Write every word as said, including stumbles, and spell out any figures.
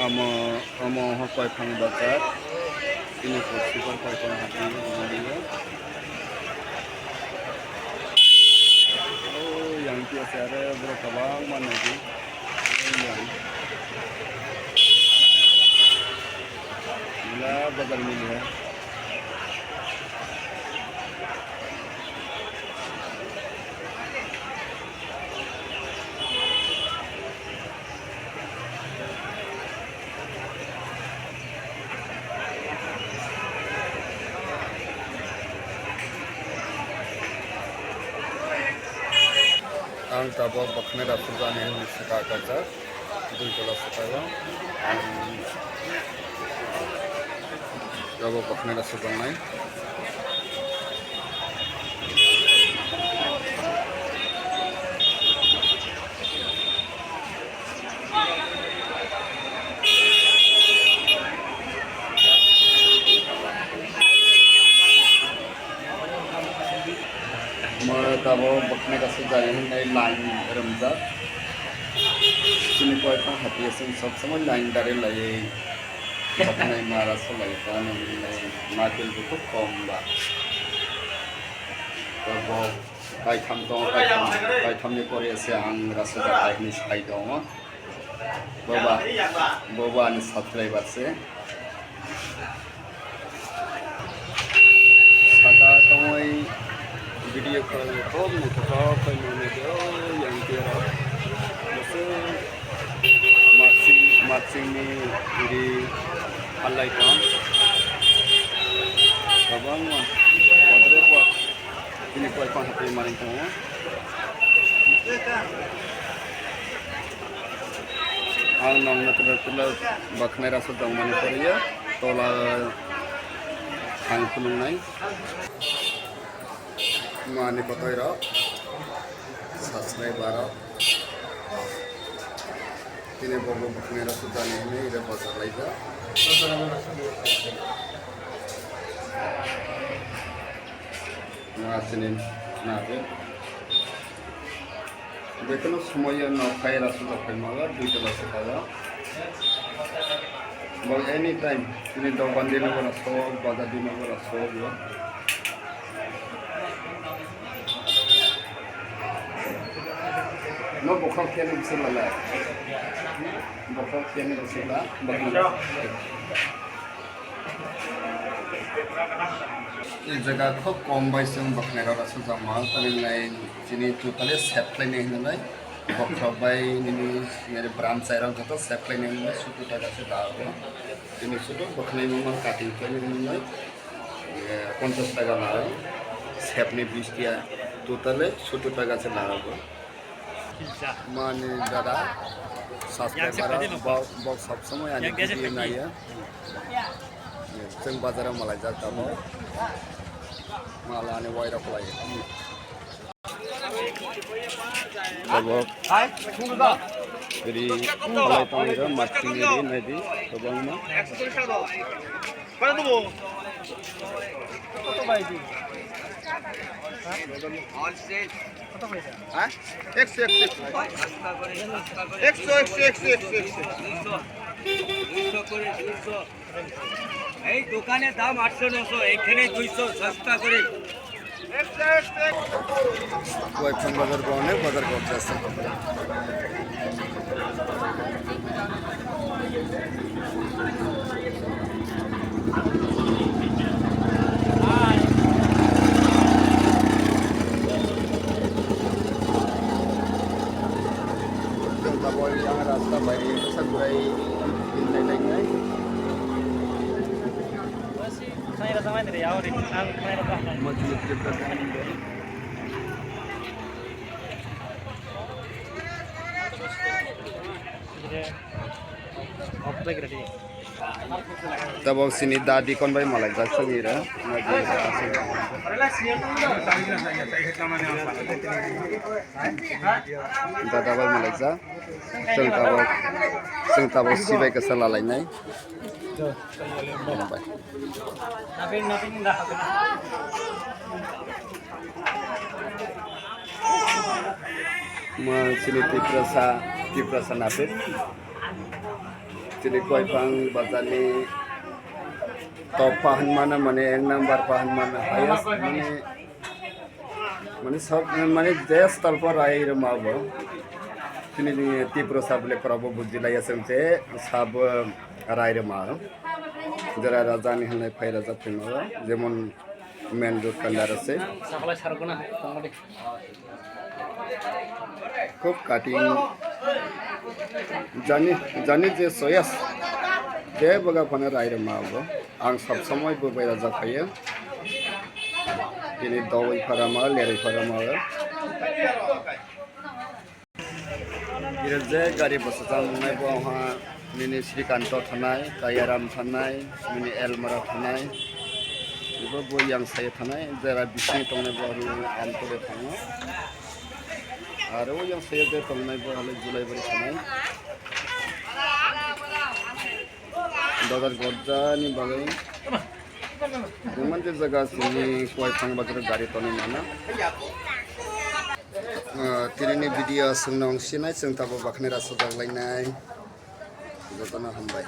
Omo, omo hokoi phang bazar. Ini ko super koi kono hati rimani yo. Oh, yang kia sere bro kabang mana di. Yang. Ila bazar mili hai. Ang tabok bwkhwnai rw phurjani hinwi swkang kajak, dui tola swkang o. Ang tabok bwkhwnai rw phurjaknai. Omo tabok bwkhwnai kaisa gari hwnwi line rwmjak. Chini koi phang hati aswk sob somoi line dari laiwi bwkhwnai mara solai ta nang nai makel bo khub kom ba. Tabok kaitham tongo, kaitham, kaithamni pore se ang rasa jatai hinwi sai tongo. Boba, boba ani subscriber se. Saka tongwi video khairokno khub naithotok khe nuknai di o yang twi rok. Bwswk matsing, matsingni ri halai tong. Kwbangma kodre kok. Bini koi phang hapwi manwi tongo. Ang nokno twlwk twlwk bwkhwnai rw sojak mani poriya tola thang phunuknai. Mani kotoirok subscriber rok tini bobo bwkhwnai rw sojani hinwi ire bwchak laijak. Asini nabe. Bekono sumoyo no khaira sudo khaima ba duita ba sukha ba. Ba anytime ini dogan dino bara sok, bazar dino bara sok ba. No bokhok khe ni bising lala. Bokhok khe ni bising la. E jaga khub kom bai chwng bwkhwnai rok aswk jama, tamni hwnlai chini totally save khlainai hwnlai bokhorok bai nini bwrwmchai rok joto save khlainai hwnlai sottor taka se lago. Chini sudu bwkhwnai mangma cutting khlainai hwnlai, eh, ponchash taka lago. Save ni bish tiya totally sottor taka se lago. Mani dada, subscriber rok, bok, bok sob somoi ani video naiya. Chwng bazar o malaijak tamo. Mala ani wai rok lai. Tabok. Ri, halai tong ri, matsing ri, nai di, kwbangma. কত ভাই? হ্যাঁ? একশো, একশো, একশো। একশো, একশো, একশো, একশো, একশো। দুইশো করে, দুইশো। এই দোকানে দাম আটশো নশো, এখানে দুইশো, সস্তা করে। Waitham bazar bo onek bazar gorjak se. Rasta bai sakrai. Khnai rwjaknai de, ya, ori, ang khnai rwjak. Tabok sini dadi kon bai malai jak sogwi ra. Dada bai malai jak. Chwng tabok, chwng tabok sibai kwsa lalainai. Mo chini Tiprasa, Tiprasa napit. Chini Koiphang bazarni top pa hinmano, mane ek number pa hinmano, highest, mane, mane sab, mane je stall pa rai rwma bo. Chini Tiprasa bole korokbo bujilaiya chwng je sabo rai rwma. Jera rajani hinlai phai rajak phai ma, jemon main road kandar ase. Saklai sarok na tongmani. Khub cutting. Jani, jani je soyas. Je baga phano rai rwma bo. Ang sob somoi bo bai rajak phaio. Tini dogwi pharama, lerwi pharama. Iro je gari bwsajak wngnai bo wngkha nini Srikanto thanai, Kayaram thanai, nini Elmara thanai. Ibo bo yang sayo thanai, jera bising tongnai bo aro Antore thango. Aro yang sayo je tongnai bo halo Julaibari thanai. Bazar gorjani bagwi. Romantic jaga sini Koiphang bazar gari tonwi mano. Ah, tinini video aswk nung sinai, chwng tabuk bakhni rasa jak lainai. Jotono hambai.